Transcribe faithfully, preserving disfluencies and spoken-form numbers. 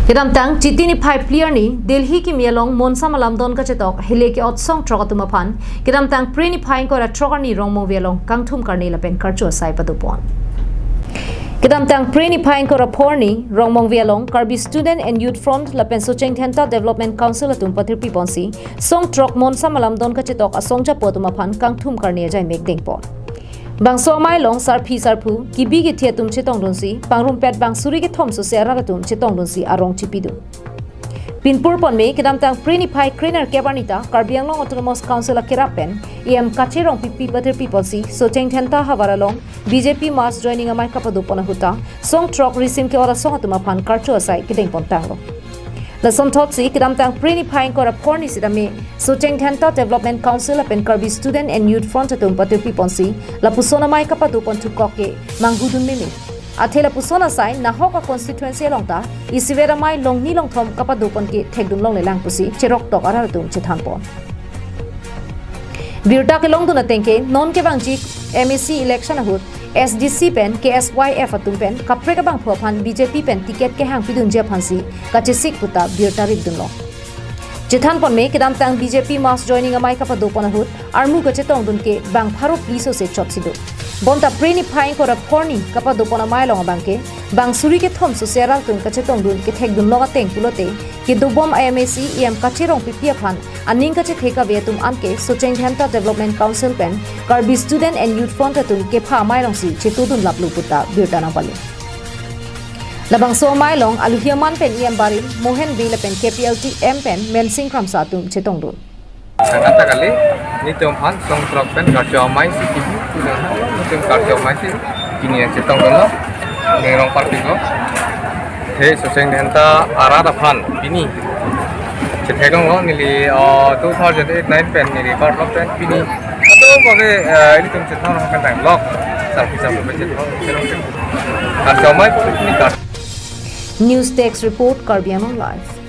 Kedamtang Chiti niphai phli arni Delhi kimi along Monsam alamdon kachetok hile ke-ot song throk atum aphan kedamtang Phre niphai ingkoi ra throk arni Rongmongve along kangthum karne lapen karcho asai padopon. Kedamtang Phre niphai ingkoi ra pho arni Rongmongve along Karbi Student and Youth Front lapen Socheng Dhenta Development Council atum patirpi ponsi song throk Monsam alamdon kachetok asong japo atum aphan kangthum karne ajai mek dengpon. Bangso amei along sarpi sarpo, kibi kithi atum chetongdunsi, pangrumpet bang suri kethom sose arat atum chetongdunsi arong chipidun. Pinpur ponme kedamtang Phre niphai krenerkep arni ta Karbi Anglong Autonomous Council akerap pen E M Kache Rongpipi patirpi ponsi Socheng Dhenta havar along B J P mass joining amei kapadopon ahut ta song throk risim ke-ot asong atum aphan karcho asai kedengpon tanglo. Lasonthotsi kedamtang Phre niphai ingkoi ra pho arni sitame Socheng Dhenta Development Council lapen Karbi Student and Youth Front atum patirpi ponsi lapuson amei kapadopon thukok ke manghudun meme. Athe lapuson asai nahok a-constituency along ta isivet amei longni longthom kapadopon ke thekdun longlelang pusi cheroktok arat atum chethanpon. Birta kelongdun ateng ke non kevangji M A C election ahut S D C pen K S Y F atum pen kaprek abangphu aphan B J P pen ticket kehangpidunji aphansi kachesik puta birta ripdunlo. Chethanponme kedamtang B J P mass joining amei kapadopon ahut armu kachetongdun ke bang pharo phli sose chotsi do. Bonta Phre niphai ingkoi ra pho arni kapadopon amei along abang ke bang suri kethom sose arat atum kachetongdun kethekdunlong ateng pulote kedobom a-M A C E M Kache Rongpipi aphan aning kachethe kave atum anke Socheng Dhenta Development Council pen Karbi Student and Youth Front atum kepha amei alongsi chetodun laplo puta birta nangpale. Labangso amei along aluhi aman pen E M barim Mohen Bey lapen K P L T M pen Mensing Kramsa atum chetongdun. Sangkata kali, nelitum aphan song throk pen karcho amei si kibi, nelitum karcho amei si pini chetongdunlo, ning rong parpiklo. He Socheng Dhenta arat aphan pini chetheklonglo, neli, uh, two thousand eight nine pen neli karcho pen pini atum kave, uh, nelitum chetong pen tanglo, sarpi sarpo pen chetong, karcho amei pini kar. News Desk Report, Karbi Anglong Live.